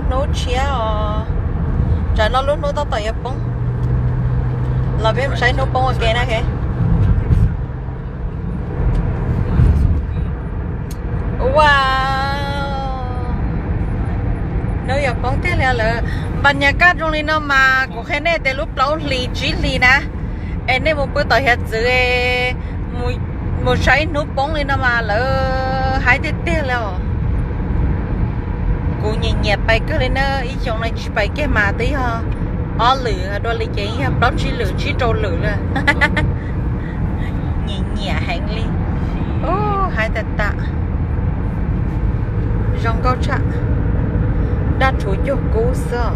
Hnub tshiab os, tsam no lub hnub tab tom yuav poob, los peb mus saib hnub poob ua ke na. Ua, hnub yuav poob tiag li lawm. Npas nyas kaj zoo li no mas kuv qhia nej tias lub plaub hlis tsib hlis na, es nej mus pw tom hiav txwv, mus saib hnub poob li no mas lawv haib tiag tiag li os. Kuv nyiam nyiam pais kawg li na, ib xyoo no tsis pais kiag mas twb yog ob lwm dua li ces yog plaub tsib lwm tsib rau lwm lawm. Nyiam nyiam heev li. Haib tas tas. Zoo nkauj tshaj. Daj rhuv cuag kub xwb.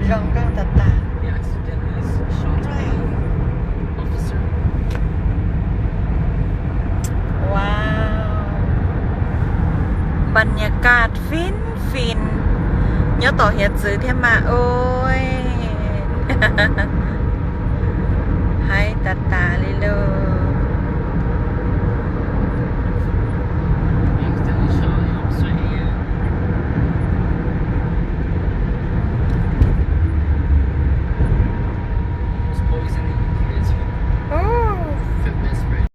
Zoo nkauj tas tas. Wow, npas nyas kaj fin fin, nyob tom hiav txwv thiab mas ua, haib tas tas li lauj.